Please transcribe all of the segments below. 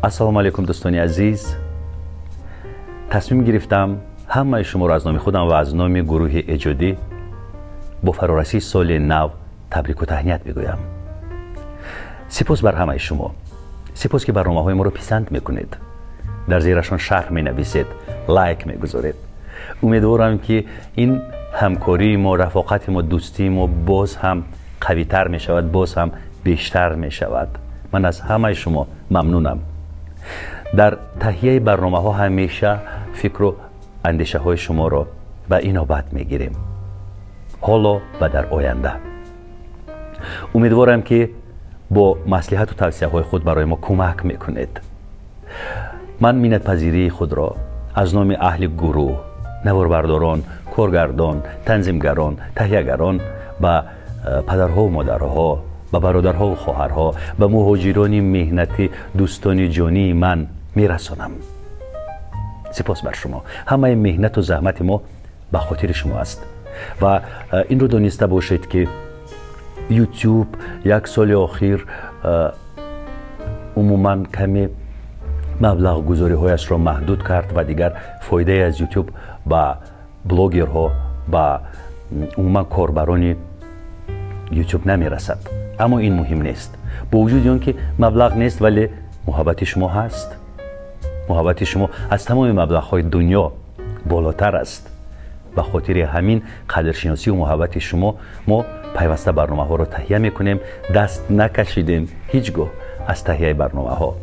Ассалому алайкум, дӯстони азиз. Тасмим гирифтам ҳамаи шуморо аз номи худам ва аз номи гурӯҳи эҷодӣ бо фарорасии соли нав табрику таҳният бигӯям. Сипос бар ҳамаи шумо. Сипос, ки барномаҳои моро писанд мекунед, дар зерашон шарҳ менависед, лайк мегузоред. Умедворам, ки ин ҳамкории мо, рафоқати мо, дӯстии мо боз ҳам қавитар мешавад, боз ҳам бештар мешавад. Ман аз ҳамаи шумо мамнунам. Дар таҳияи барномаҳо ҳамеша фикру андешаҳои шуморо ба инобат мегирем, ҳоло ва дар оянда. Умедворам, ки бо маслиҳату тавсияҳои худ барои мо кӯмак мекунед. Ман миннатпазирии худро аз номи аҳли гурӯҳ, наворбардорон, коргардон, танзимгарон, таҳиягарон ба падарҳову модарҳо, ба бародарҳову хоҳарҳо, ба муҳоҷирони меҳнатӣ, дӯстони ҷонии ман мерасонам. Сипос бар шумо. Ҳамаи меҳнату заҳмати мо ба хотири шумо аст. Ва инро дониста бошед, ки Ютуб як соли охир умуман каме маблағгузориҳояшро маҳдуд кард ва дигар фоидае аз Ютуб ба блогерҳо, ба умуман корбарони Ютуб намерасад. Аммо ин муҳим нест. Бо вуҷуди он ки маблағ нест, вале муҳаббати шумо ҳаст. Муҳаббати шумо аз тамоми маблағҳои дунё болотар аст. Ба хотири ҳамин қадршиносию муҳаббати шумо мо пайваста барномаҳоро таҳия мекунем. Даст накашидем ҳеҷ гоҳ аз таҳияи барномаҳо,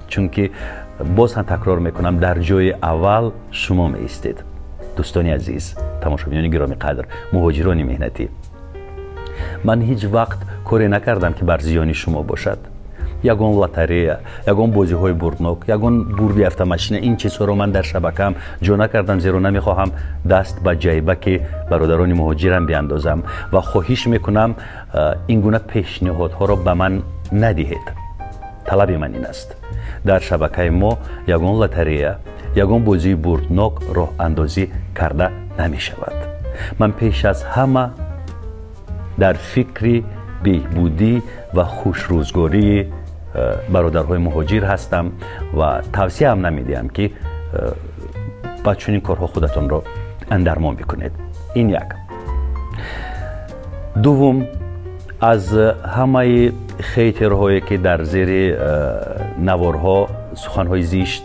чунки, боз ҳам такрор мекунам, дар ҷои аввал шумо меистед. Дӯстони азиз, тамошобинони гиромӣ қадр, муҳоҷирони меҳнатӣ, ман ҳеҷ вақт коре накардам, ки бар зиёни шумо бошад. Ягон лотарея, ягон бозиҳои бурднок, ягон бурди автомашина, ин чизҳоро ман дар шабакаам ҷо накардам, зеро намехоҳам даст ба ҷайбаки бародарони муҳоҷирам биандозам. Ва хоҳиш мекунам, ин гуна пешниҳодҳоро ба ман надиҳед. Талаби ман ин аст: дар шабакаи мо ягон лотарея, ягон бозии бурднок роҳандозӣ карда намешавад. Ман пеш аз ҳама дар фикри беҳбудӣ ва хушрӯзгории бародарҳои муҳоҷир ҳастам ва тавсияам намедиҳам, ки ба чунин корҳо худатонро андармон бикунед. Ин як. Дуввум, аз ҳамаи хейтерҳое, ки дар зери наворҳо суханҳои зишт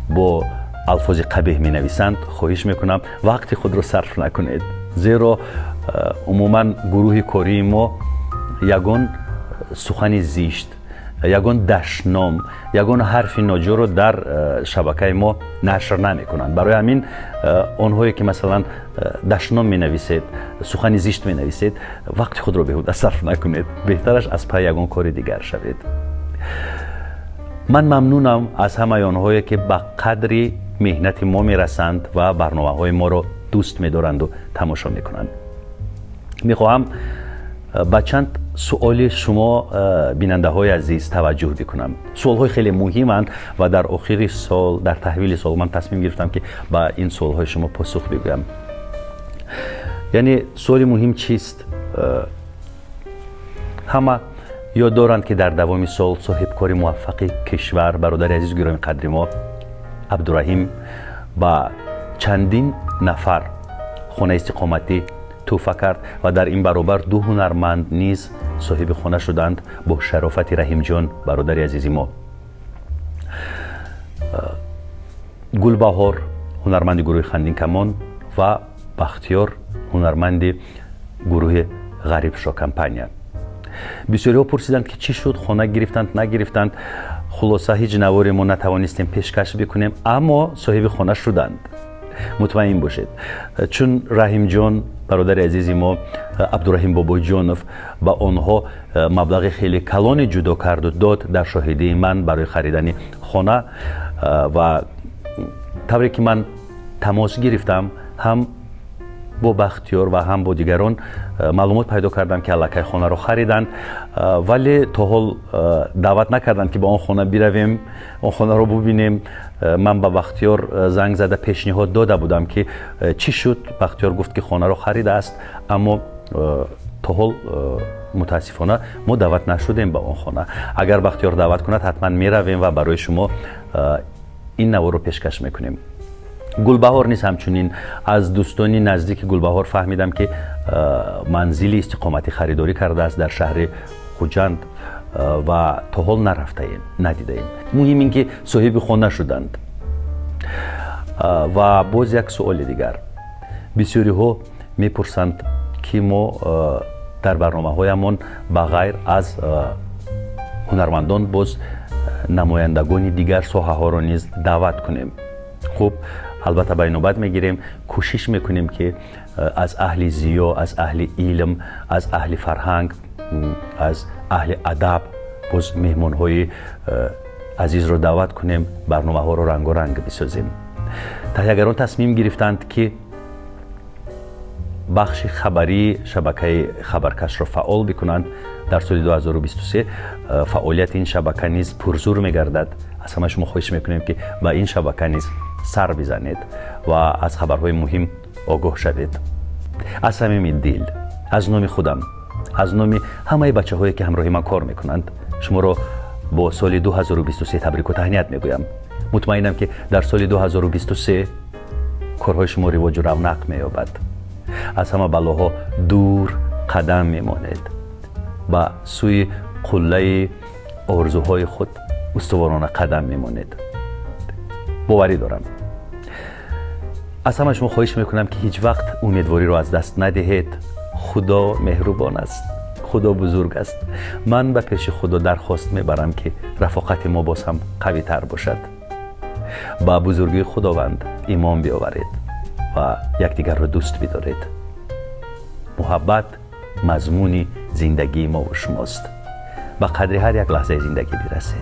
бо алфози қабеҳ менависанд, хоҳиш мекунам, вақти худро сарф накунед, зеро умуман гурӯҳи кории мо ягон сухани зишт, ягон дашном, ягон ҳарфи ноҷоро дар шабакаи мо нашр намекунанд. Барои ҳамин онҳое ки, масалан, дашном менависед, сухани зишт менависед, вақти худро беҳуда сарф накунед. Беҳтараш аз пай ягон кори дигар шавед. Ман мамнунам аз ҳамаи онҳое, ки ба қадри меҳнати мо мерасанд ва барномаҳои моро дӯст медоранду тамошо мекунанд. Мехоҳам ба чанд суоли шумо, бинандаҳои азиз, таваҷҷӯҳ бикунам. Суолҳои хеле муҳиманд ва дар охири сол, дар таҳвили сол, ман тасмим гирифтам, ки ба ин суолҳои шумо посух бигӯям. Яъне суоли муҳим чист? Ҳама ёд доранд, ки дар давоми сол соҳибкори муваффақи кишвар, бародари азизу гироми қадри мо Абдураҳим ба чандин нафар хонаи истиқоматӣ тӯҳфа кард ва дар ин баробар ду ҳунарманд низ соҳиби хона шуданд бо шарофати Раҳимҷон, бародари азизи мо. Гулбаҳор, ҳунарманди гурӯҳи Хандинкамон, ва Бахтиёр, ҳунарманди гурӯҳи Ғарибшо компания. Бисёриҳо пурсиданд, ки чӣ шуд, хона гирифтанд, нагирифтанд. Хулоса, ҳеҷ наворе мо натавонистем пешкаш бикунем, аммо соҳиби хона шуданд, мутмаин бошед, чун Раҳимҷон, бародари азизи мо Абдураҳим Бобоҷонов, ба онҳо маблағи хеле калоне ҷудо карду дод дар шоҳидии ман барои харидани хона. Ва тавре ки ман тамос гирифтам ҳам бо Бахтиёр ва ҳам бо дигарон, маълумот пайдо кардам, ки аллакай хонаро хариданд, вале то ҳол даъват накарданд, ки ба он хона биравем, он хонаро бубинем. Ман ба Бахтиёр занг зада пешниҳод дода будам, ки чӣ шуд. Бахтиёр гуфт, ки хонаро харидааст, аммо то ҳол Мутаассифона, мо даъват нашудем ба он хона. Агар Бахтиёр даъват кунад, ҳатман меравем ва барои шумо ин наворро пешкаш мекунем. Гулбаҳор низ ҳамчунин. Аз дӯстони наздики Гулбаҳор фаҳмидам, ки манзили истиқоматӣ харидорӣ кардааст дар шаҳри Хуҷанд ва то ҳол нарафтаем, надидаем. Муҳим ин ки соҳиби хона шуданд. Ва боз як суоли дигар: бисёриҳо мепурсанд, ки мо дар барномаҳоямон ба ғайр аз ҳунармандон боз намояндагони дигар соҳаҳоро низ даъват кунем. Хуб, албатта, ба инобат мегирем, кӯшиш мекунем, ки аз аҳли зиё, аз аҳли илм, аз аҳли фарҳанг, аз аҳли адаб боз меҳмонҳои азизро даъват кунем, барномаҳоро рангоранг бисозем. Таҳиягарон тасмим гирифтанд, ки бахши хабарии шабакаи Хабаркашро фаъол бикунанд. Дар соли 2023 фаъолияти ин шабака низ пурзур мегардад. Аз ҳама шумо хоҳиш мекунем, ки ба ин шабака низ сар бизанед ва аз хабарҳои муҳим огоҳ шавед. Аз самими дил, аз номи худам, аз номи ҳамаи бачаҳое, ки ҳамроҳи ман кор мекунанд, шуморо бо соли 2023 табрику таҳният мегӯям. Мутмаинам, ки дар соли 2023 корҳои шумо ривоҷу равнақ меёбад, аз ҳама балоҳо дур қадам мемонед, ба сӯи қуллаи орзуҳои худ устуворона қадам мемонед, боварӣ дорам. Аз ҳама шумо хоҳиш мекунам, ки ҳеҷ вақт умедвориро аз даст надиҳед. Худо меҳрубон аст, Худо бузург аст. Ман ба пеши Худо дархост мебарам, ки рафоқати мо боз ҳам қавитар бошад. Ба бузургии Худованд имон биёваред ва якдигарро дӯст бидоред. Муҳаббат мазмуни зиндагии мову шумост. Ба қадри ҳар як лаҳзаи зиндагӣ бирасед.